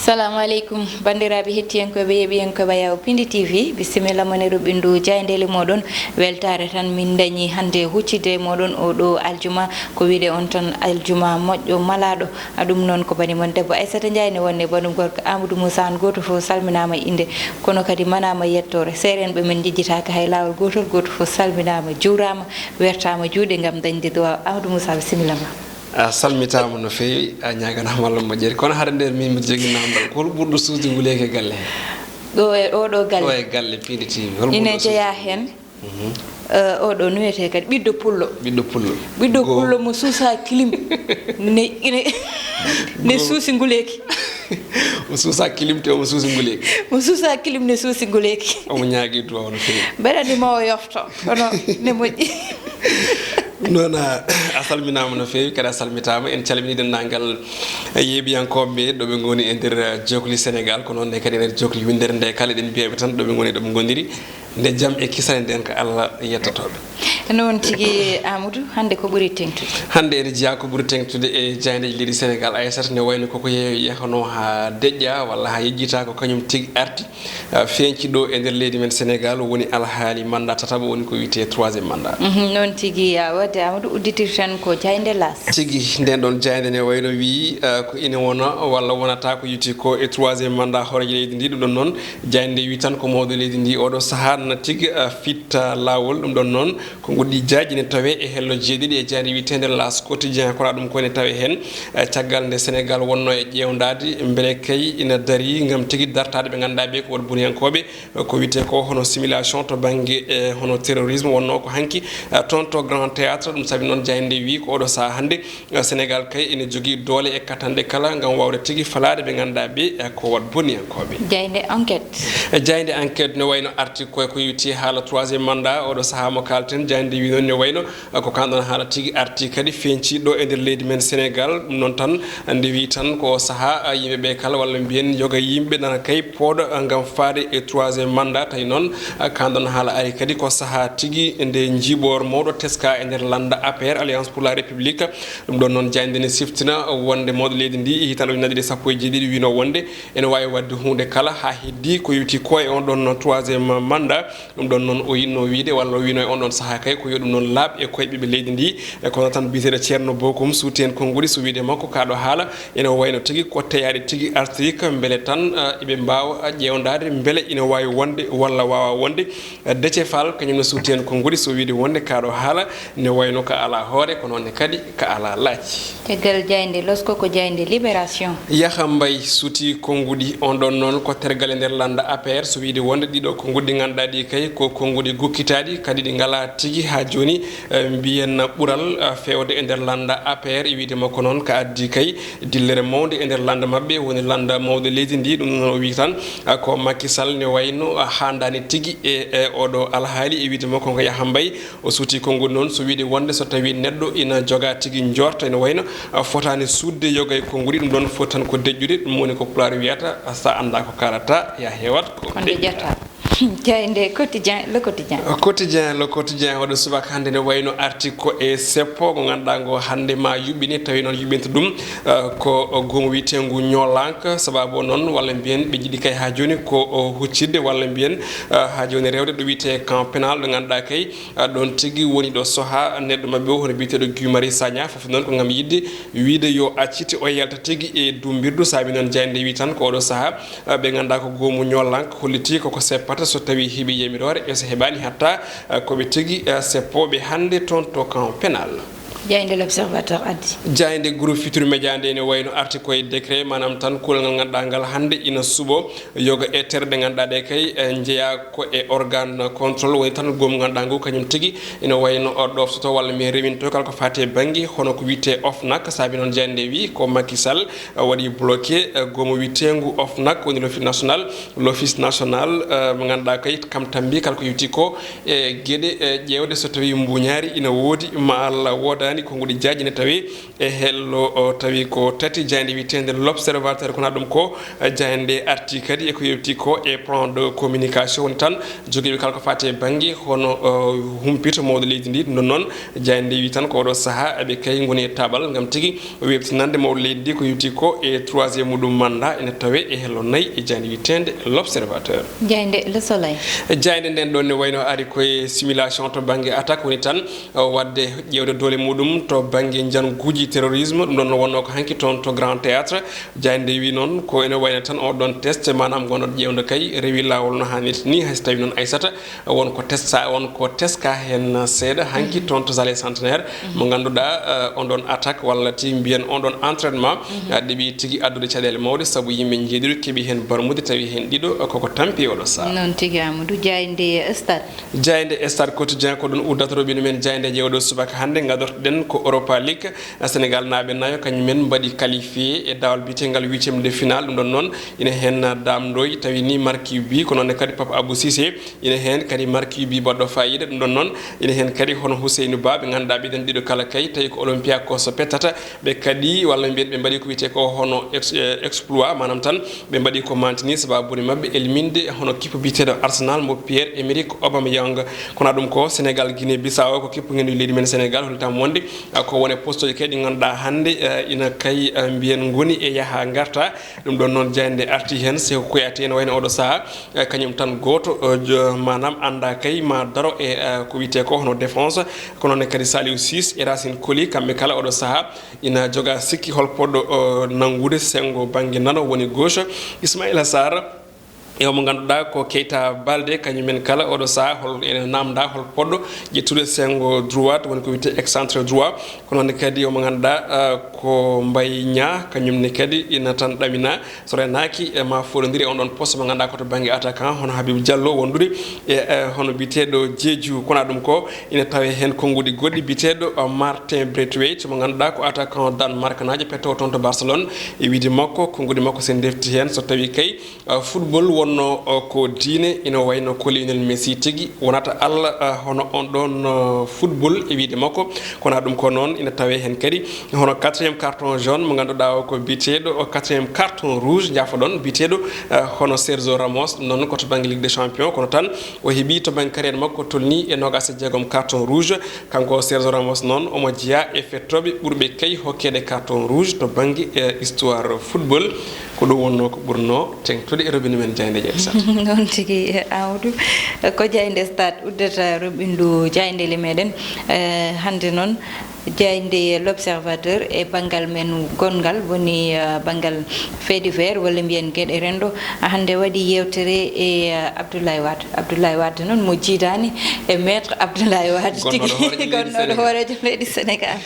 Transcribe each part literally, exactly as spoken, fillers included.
Assalamu aleykum, banndiraaɓe hettiyankooɓe, yeeɓiyankooɓe Yawo Pindi T V, bisimilla mon e ɗo ɓinndu jaayndeele mooɗon. Weltaare tan min ndañi hannde huccitde e mooɗon oo ɗoo aljuma, ko wiyde on tan aljuma moƴƴo malaaɗo. A ɗum noon ko bani mon debbo Aissata Ndiaye ne wonde banum gorko Amadou Moussa, on gooto fof salminaama innde, kono kadi manaama yettoore. Seereenɓe men njejjitaaka hay laawol gootol, gooto fof salminaama, juuraama, wertaama juuɗe ngam dañde duwaaw. Amadou Moussa, bisimilla ma. A salmitaama no feewi, a ñaaganaama Allah moƴƴere. Kono hara nder min mbiɗo jogii naamndal, ko hol ɓurɗo suusde nguleeki e galle he? Ɗo e oɗo galle. Ɗo e galle Pindi T V, hol ɓurɗo suusde? Ine jeyaa heen. Mhm. Eh, oɗo no wiyetee kadi ɓiɗɗo pullo. Ɓiɗɗo pullo. Ɓiɗɗo pullo mo suusaa kilim. Ne, ine, ne suusi nguleeki. Mo suusaa kilim te omo suusi nguleeki. Mo suusaa kilim ne suusi nguleeki. Omo ñaagii duwaaw no feewi. Mbeɗa anndi ma o yofto, kono ne moƴƴi. Noon, a, a salminaama no feewi, kadi a salmitaama. En calminii denndaangal yeeɓiyankooɓe ɓe, ɗo ɓe ngoni e nder, eh, jokli Senegaal, ko noon ne kadi e nder jokli winndere nde kala, eɗen mbiya ɓe tan ɗo ɓe ngoni, ɗo ɓe ngoniri. Nde jam e kisane nden ko Allah yettotooɓe. Noon tigi, Amadou, hannde ko ɓuri teeŋtude? Hannde ene jeyaa ko ɓuri teeŋtude e jaayndeeji leydi Senegaal, Aissata, ne wayno koko ye-, yahanoo haa deƴƴa walla haa yejjita ko kañum tigi arti. Ah, feeñci ɗo e nder leydi men Senegaal woni alhaali mandat tataɓo, woni ko wiyetee troisième mandat. Mhm, noon tigi, ah, wadde Amadou udditirten ko jaaynde L'As. Tigi, nden ɗon jaaynde ne wayno wiyi, ah, ko ina wona walla wonata ko yiti ko e troisième mandat hooreejo leydi ndi. Ɗum ɗon noon, jaaynde wi tan ko mawɗo leydi ndi oɗo sahaa nana tigi, ah, fitta laawol. Ɗum ɗon noon, ko nguɗi jaaji ne tawee e hello jeeɗiɗi e jaaynde wiyeteende L'As Quotidien, kono ɗum ko ene tawee heen, eh, caggal nde Senegaal wonno e ƴeewndaade mbele kay ina darii ngam tigi dartaade ɓe ngannduɗaa ɓe ko waɗboniyankooɓe, eh, ko wiyetee ko hono simulation to bannge, eh, hono terrorisme wonno ko hanki, eh, toon to Grand Théâtre. Ɗum saabi noon jaaynde wi ko oɗo sahaa hannde, eh, Senegaal kay ene jogii doole e katanɗe kala ngam waawde tigi falaade ɓe ngannduɗaa ɓe, eh, ko waɗboniyankooɓe. Jaaynde Enquête. Eh, jaaynde Enquête ne wayno arti ko e ko yowiti haala troisième mandat, oɗo sahaa mo kaalten, jaaynde wi noon ne wayno, eh, ko kanɗon haala tigi arti kadi feeñci ɗo e nder leydi men Senegaal. Ɗum noon tan, nde wi tan ko sahaa, eh, yimɓe ɓe kala walla mbiyen yoga yimɓe nana kay pooɗa, eh, ngam faade e troisième mandat. Tawi noon, eh, kanɗon haala ari kadi ko sahaa tigi nde njiiɓoor mawɗo teska e nder lannda A P R, Alliance pour la République. Ɗum ɗon noon jaaynde ne siftina wonde mawɗo leydi ndi, hitande ujunnaji ɗiɗi sappo e jeeɗiɗi wino wonde ene waawi waɗde huunde kala haa heddi ko yowiti ko e on ɗon troisième mandat. Ɗum ɗon noon o yiɗno wiide walla o wino e on ɗon sahaa kay ko yo ɗum noon laaɓ e koye ɓiɓɓe leydi ndi. E kono tan biyeteeɗo Ceerno Bokum suuti heen konnguɗi, so wiide makko kaaɗo haala ene wayno tigi ko teyaade tigi artirik mbele tan, ah, eɓe mbaawa ƴeewndaade mbele ina waawi wonde walla waawa wonde. Déthié Fall kañum ne suuti heen konnguɗi, so wiide wonde kaaɗo haala ne wayno ka alaa hoore, kono ne kadi ka alaa laaci. Caggal jaaynde Losko ko jaaynde Libération. Yaha Mbay suuti konnguɗi, on ɗon noon ko tergal e nder lannda A P R, so wiide wonde ɗiɗo konnguɗi ɗi ngannduɗaa ɗi kay ko konnguɗi gukkitaaɗi, kadi ɗi ngalaa tigi haa jooni, eh, mbiyen ɓural, eh, feewde e nder lannda A P R. E wiide makko noon ka addi kay dillere mawnde e nder lannda maɓɓe, woni lannda mawɗo leydi ndi. Ɗum noon o wii tan, eh, ko Macky Sall ne wayno, eh, haandaani tigi e, e oɗo alhaali. E wiide makko ko Yaha Mbay, o suuti konnguɗi noon, so wiide wonde so tawii neɗɗo ina jogaa tigi njoorto ene wayno, ah, fotaani suuɗde yoga e konnguɗi, ɗum ɗon foti tan ko deƴƴude, ɗum woni ko Pulaar wiyata, ah, so a anndaa ko kaalataa, yaa heewat ko deƴƴuɗaa. Jaaynde Quotidien, Le Quotidien. Quotidien, Le Quotidien, oɗo subaka hannde ne wayno arti ko e seppo, ko ngannduɗaa ngo hannde ma yuɓɓine, tawi noon yuɓɓinta ɗum, ah, ko goomu wiyeteengu Ñoolank, sababu o noon, walla mbiyen ɓe njiɗi kay haa jooni ko o huccitde, walla mbiyen, ah, haa jooni rewde ɗo wiyetee camp pénal, ɗo ngannduɗaa kay, ah, ɗoon tigi woni ɗo soha neɗɗo maɓɓe o, hono biyeteeɗo Guy Marius Sagna, fof noon ko ngam yiɗde wiide yo accite o yalta tigi e dumbirdu. Saabi noon jaaynde wi tan ko oɗo saha, ah, ɓe ngannduɗaa ko goomu Ñoolank holliti koko seppata so tawii heɓi yamiroore e so heɓaani hatta, ah, ko ɓe tigi, ah, seppooɓe hannde toon to camp pénal. Jaaynde L'Observateur addi. Jaaynde Groupe Futurs Médias nde ne wayno arti koye décret, maanaam tan kuulal ngal ngannduɗaa ngal hannde ina suɓo yoga e terɗe ngannduɗaa ɗe kay, eh, njeyaa ko e organe contrôle, woni tan goomu ngannduɗaa ngu kañum tigi ina wayno o ɗoftoto walla mi rewinto kala ko faati e bannge hono ko wiyetee OFNAC. Saabi noon jaaynde wi ko Macky Sall, eh, waɗi bloqué, eh, goomu wiyeteengu OFNAC, woni l'Office national, l'Office national, eh, mo ngannduɗaa kay kam tambi kala ko yowiti ko e geɗe, eh, ƴeewde so tawii mbuñaari ina woodi ma Allah woodaani. Konnguɗi jaaji ne tawi e hello o tawi ko tati, jaaynde wiyeteende L'Observateur, kono ɗum ko jaaynde arti kadi e ko yewti ko e plan de communication, woni tan jogiiɓe kala ko faati e bannge hono humpito mawɗo leydi ndi. Ɗum ɗon noon, jaaynde wi tan ko oɗo sahaa aɓe kay ngoni e taaɓal ngam tigi weɓtinande mawɗo leydi ndi ko yewti ko e troisième muɗum mandat, ene tawe e hello nayi e jaaynde wiyeteende L'Observateur. Jaaynde Le Soleil. Jaaynde nden ɗon ne wayno ari koye simulation to bannge attaque, woni tan o waɗde ƴeewde doole muɗum to bannge njanguuji terrorisme. Ɗum ɗon no wonnoo ko hanki toon to Grand Théâtre. Jaaynde wi noon ko ene wayno tan o ɗon test, maanaam ngonɗo ƴeewde kay rewi laawol no haanirta ni, hay so tawi noon Aysata won ko testa, won ko teska heen seeɗa hanki toon to Allée Centenaire, mo ngannduɗaa, eh, on ɗon attaque walla ti mbiyen on ɗon entraînement, eh, ɗeɓi tigi addude caɗeele mawɗe, sabu yimɓe njeeɗiɗo keɓi heen barmude, tawi heen ɗiɗo koko tampi e oɗo sahaa. Noon tigi, Amadou. Jaaynde Stade. Jaaynde Stade Quotidien ko ɗum uddata roɓɓindu men jaayndeeji e oɗo subaka hannde. Ngadortoɗen ko Europa League. Sénégal naaɓe nayo kañum men mbaɗi qualifié e daawal biyetengal huitième de finale. Ɗum ɗon noon ina heen Dame Ndoye, tawi ni Marquis Wi, ko noon ne kadi Pape Abou Cissé, ina heen kadi Marquis Wi baɗɗo fayida. Ɗum ɗon noon ina heen kadi hono Houseynou Ba, ɓe ngannduɗaa ɓe ɗon ɗiɗo kala kay tawi ko Olympiakos pettata ɓe kadi, walla mbiyen ɓe mbaɗi ko wiyetee ko hono ex-, eh, exploit, maanaam tan ɓe mbaɗi ko mantini sababude maɓɓe elminde hono kippu biyeteeɗo Arsenal mo Pierre-Emerick Aubameyang. Kono ɗum ko Sénégal, Guinée Bissau ko kippu ngendu leydi men Sénégal, hollitam wonde, ah, ko wone postoji kadi ɗi ngannduɗaa hannde, eh, ina kay, eh, mbiyen ngoni e yaha ngarta. Ɗum ɗon noon jaaynde arti heen, Cheikhou Kouyaté ene wayno oɗo sahaa, eh, kañum tan gooto, eh, jo-, maanaam annda kay ma daro e, eh, ko wiyetee ko hono défense. Kono ne kadi Saliou Ciss e Racine Coly, kamɓe kala oɗo sahaa ina joga sikki hol poɗɗo, eh, nanngude senngo bannge nano woni gauche. Ismaïla Sarr e omo ngannduɗaa ko Keita Baldé, kañum en kala oɗo sahaa hol ene namda hol poɗɗo ƴettude senngo droite, woni ko wiyetee excentré droit. Kono ne kadi omo ngannduɗaa, eh, ko Mbaye Niang, kañum ne kadi ina tan ɗamina. So renaaki, e ma foɗondiri e on ɗon poste mo ngannduɗaa ko to bannge attaquant, hono Habib Diallo wondude e, e hono biyeteeɗo Diédhiou. Kono ɗum ko ina tawe heen konnguɗi goɗɗi, biyeteeɗo, uh, Martin Braithwaite mo ngannduɗaa ko attaquant Danemark naajo pettowo toon to Barcelone. E wiide makko, konnguɗi makko so en ndefti heen, so tawi kay, uh, football wonno, uh, ko diine, ina wayno ko Lionel Messi tigi wonata Allah, uh, hono on ɗon, uh, football e wiide makko. Kono ɗum ko noon ina tawe heen kadi hono quatrième carton jaune mo ngannduɗaa o ko biyeteeɗo, o quatrième carton rouge, jaafoɗon, biyeteeɗo, eh, hono Sergio Ramos, ɗum noon ko to bannge Ligue des Champions, kono tan o heɓi to bannge carrière makko tolni e noogaas e jeegom carton rouge. Kanko Sergio Ramos noon omo jeyaa e fettooɓe ɓurɓe kay hokkeede carton rouge to bannge, eh, histoire football. Ko ɗum wonnoo ko ɓurnoo teeŋtude e roɓɓindu men jaayndeeji Aysata. Noon tigi, Amadou. Ko jaaynde Stade uddata roɓɓindu jaayndeeji meɗen, eh, hannde noon. Jaaynde L'Observateur e banngal men gonngal woni, eh, banngal fait divers walla mbiyen geɗe renndo. Hannde waɗi yeewtere e, eh, Abdoulaye Wade. Abdoulaye Wade noon mo jiidaani e Maître Abdoulaye Wade tigi, gonnooɗo hooreejo leydi Sénégal.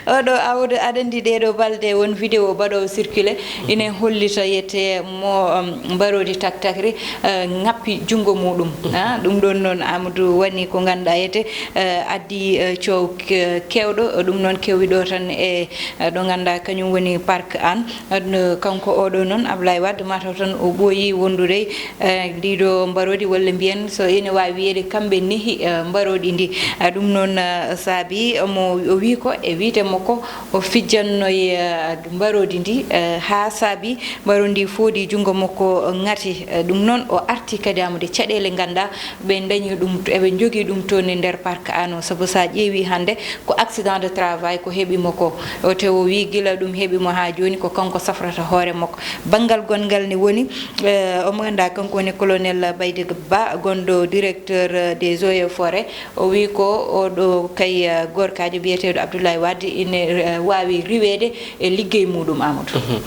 Oɗo, Amadou, aɗa anndi ɗeeɗo balɗe won vidéo baɗoowo circulé, ine hollita yete mo, um, mbaroodi taktakri, eh, ŋappi junngo muɗum. Ah, ɗum ɗon noon, Amadou, woni ko ngannduɗaa yete, eh, addi, eh, coow ke-, keewɗo. Ɗum noon kewi ɗo tan e, eh, ɗo ngannduɗaa kañum woni Parc Hann. Aduna kanko oɗo noon, Ablaye Wade, mataw tan o ɓooyi wondude, eh, ndiɗo mbaroodi, walla mbiyen so ene waawi wiyeede kamɓe nehi, eh, mbaroodi ndi. Eh, ɗum noon, eh, saabi mo o wi ko e wiide makko o fijjannoyi, eh, mbaroodi ndi, eh, haa saabi mbaroodi ndi fooɗi junngo makko ŋati. Eh, ɗum noon o arti kadi amude caɗeele ngannduɗaa ɓe dañi ɗum, eɓe njogii ɗum toon e nder Parc Hann o, sabu so a ƴeewi hannde ko accident de travail ko heɓi mo ko. O te o wi gila ɗum heɓi mo haa jooni ko kanko safrata hoore makko. Banngal gonngal ne woni, eh, omo anndaa kanko woni colonel Baydi Ba, gonɗo directeur des eaux et forêts. O wi ko oɗo kay, eh, gorkaajo biyeteeɗo Abdoulaye Wade ine, eh, waawi riweede e liggey muɗum, Amadou. Mhm.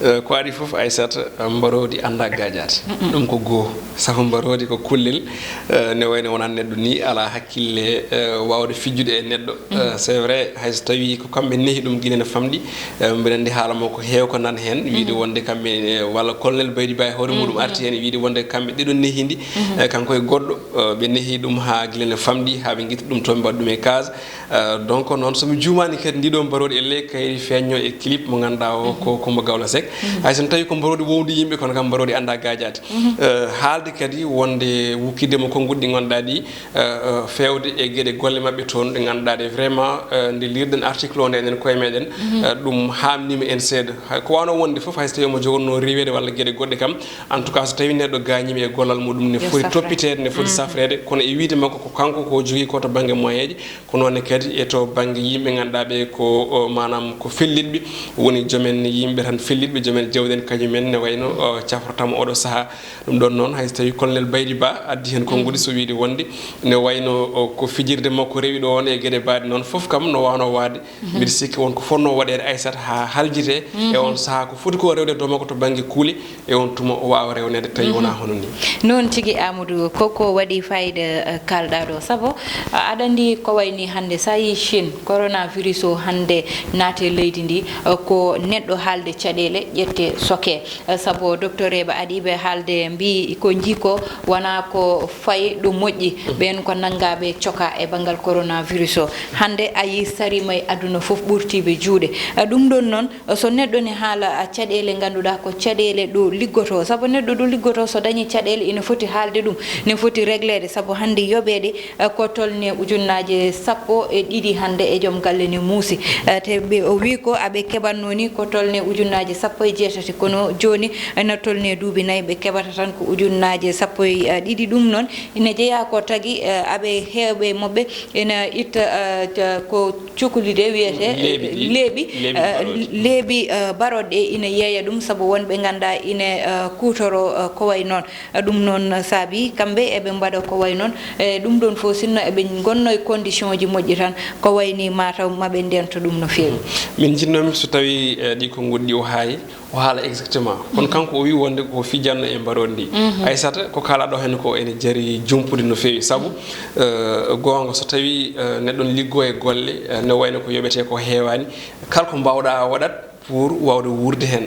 Eh, ko ari fof, Aissata, mbaroodi anndaa gaajaade. Mm-mm. Ɗum ko goo. Sabu mbaroodi ko kullel, eh, ne wayno wonaa neɗɗo ni, alaa hakkille, eh, waawde fijjude e neɗɗo. Mm. Eh, c'est vrai, hay so tawii ko kamɓe nehi ɗum gila no famɗi, eh, mbeɗa anndi haala makko heew ko nan heen, wiide wonde kamɓe, eh, walla colonel Baydi Ba e hoore muɗum arti heen, wiide wonde kamɓe ɗiɗo nehi ndi, eh, kanko e goɗɗo, eh, ɓe nehi ɗum haa gila no famɗi, haa ɓe ngitti ɗum toon, ɓe mbaɗi ɗum e case. Eh, donc noon, so mi juumaani kadi, ndiɗo mbaroodi e ley kayri feeñno e clip mo ngannduɗaa o ko Coumba Gawlo Seck. Hay so tawii ko mbaroodi wowndi yimɓe, kono kam mbaroodi anndaa gaajaade. Eh, haalde kadi wonde wukkitde mo konnguɗi ɗi ngannduɗaa ɗi, eh, eh, feewde e geɗe golle maɓɓe toon ɗe ngannduɗaa ɗe vraiment, Eh, nde liirɗen article o, nde enen koye meɗen, eh, ɗum haamniima en seeɗa. Hay ko wano wonde fof, hay so tawi omo jogorno riiweede walla geɗe goɗɗe kam, en tout cas, so tawi neɗɗo gaañiima e gollal muɗum, ne foti toppiteede, ne foti safreede, kono e wiide makko ko kanko ko jogii ko to bannge moyeeje, ko noon ne kadi e to bannge yimɓe ngannduɗaa ɓe ko, o, maanaam ko fellitɓe, woni jomen yimɓe tan fellitɓe, jomen jawdi en kañumen ne wayno, o, cafrotama oɗo sahaa. Ɗum ɗon noon, hay so tawi Colonel Baydy Ba addi heen konguɗi, so wiide wonde ne wayno, o, ko fijirde makko rewi ɗo on e geɗe baaɗe noon fof kam no wano waade. Mbiɗa sikki won ko fotno waɗeede Aysata haa haljite e on sahaa ko foti ko rewde dow makko to bannge kuule e on tuma o waawa rewneede tawi wonaa hono ni. Noon tigi, Amadou, koko waɗi fayida, eh, kalɗa ɗo, sabu, eh, aɗa anndi ko wayni hannde sa yi Chine, coronavirus o hannde naate leydi ndi, eh, ko neɗɗo haalde caɗeele ƴette soke. Eh, sabu docteur eɓe aɗi ɓe haalde mbi ko jiko wona ko fayi ɗo moƴƴi. Ɓeen ko nanngaɓe coka e banngal coronavirus o. Hannde a yi sarima e aduna fof ɓurtiɓe juuɗe. Eh, ɗum ɗon noon, so neɗɗo ne haala, ah, caɗeele ngannduɗaa ko caɗeele ɗo liggoto, sabu neɗɗo ɗo liggoto so dañi caɗeele ina foti haalde ɗum, ne foti régleede, sabu hannde yoɓeede, eh, ko tolne ujunnaaje sappo e ɗiɗi hannde e joom galle ne muusi. Eh, te ɓe, o wi ko aɓe keɓatno ni ko tolne ujunnaaje sappo e jeetati, kono jooni ena tolne duuɓi nayi ɓe keɓata tan ko ujunnaaje sappo e, eh, ɗiɗi. Ɗum noon ina jeyaa ko tagi, eh, aɓe heewɓe moɓɓe ina itta, eh, ca-, ko cokuli ɗe wiyete, leeɓi ɗi, leeɓi, leeɓi, eh, baroɗe. Leeɓi, eh, baroɗe ina yeeya ɗum, sabu wonɓe ngannduɗaa ina, eh, kuutoro, eh, ko way noon. Eh, ɗum noon saabi kamɓe eɓe mbaɗa ko way noon. E ɗum ɗon fof, sinno eɓe ngonno e condition ji moƴƴi tan, ko wayni mataw maɓe ndento ɗum no feewi. Min jinnoomi so tawi, eh, ɗi konguɗi ɗi o haayi, o haala exactement. Kono kanko o wi wonde ko fijanno e mbarondi ndi. Aysata, ko kala ɗo hen ko ene jari jumpude no feewi. Sabu, eh, goonga, so tawi, eh, neɗɗo ne liggo e golle, eh, ne wayno ko yoɓete ko heewani, kala ko mbawɗa waɗat pour wawde wuurde hen.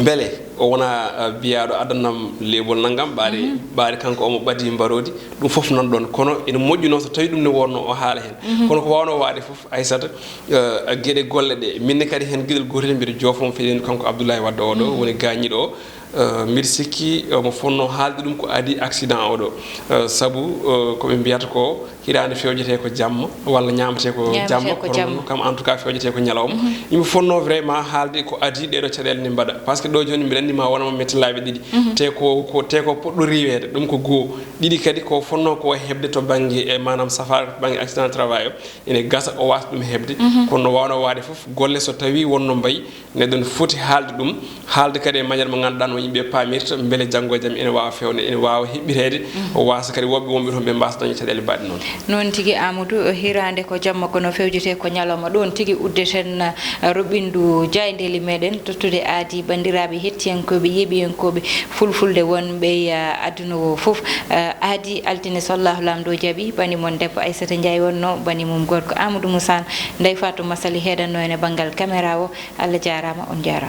Mbele o wona, eh, biyaɗo addanam leebol nanngam, ɓaade, ɓaade kanko omo ɓadi mbarodi, ɗum fof nan ɗon. Kono ene moƴƴuno so tawi ɗum ne wonno o haala hen. Kono ko wawno waade fof, Aysata, eh, geɗe golle ɗe, minne kadi heen geɗel gootel mbiɗa joofoo mo, fedde kanko Abdoulaye Wadde oɗo, woni gaañiiɗo o. Eh, mbiɗa sikki omo fotnoo haalde ɗum ko adii accident oɗo. Eh, sabu, eh, ko ɓe mbiyata ko hiraande fewjetee ko jamma, walla ñaametee ko jamma, kono kam, en tout cas, fewjetee ko ñalawma. Yimɓe fotnoo vraiment haalde ko adii ɗeeɗo caɗeele ne mbaɗa. Parce que ɗo jooni mbiɗa anndi ma wonama mettillaaɓe ɗiɗi. Te ko, ko, te ko poɗɗo riiweede, ɗum ko goo. Ɗiɗi kadi ko fotnoo ko heɓde to bannge, e maanaam safaara to bannge accident de travail o. Ene gasa o waasa ɗum heɓde. Kono no waawno waade fof, golle so tawi wonno mbayi, neɗɗo ne foti haalde ɗum, haalde kadi e manière mo ngannduɗaa no yimɓe paamirta, mbele janngo e jam ene waawa fewde, ene waawa hiɓɓiteede, o waasa kadi woɓɓe wonɓe toon ɓe mbaasa dañde caɗeele mbaɗɗe noon. Noon tigi, Amadou, hiraande ko jamma kono fewjetee ko ñalawma. Ɗoon tigi uddeten, eh, roɓɓindu jaayndeeli meɗen, tottude aadi banndiraaɓe hettiyankooɓe, yeeɓiyankooɓe fulfulde wonɓe, eh, aduna o fof. Eh, aadi altine so Allahu Laamɗo jaɓi, bani mon debbo Aissata Ndiaye wonno, bani mum gorko Amadou Moussa, Ndeye Fatou Massaly heedanno en e banngal caméra o. Allah jaaraama, on njaaraama.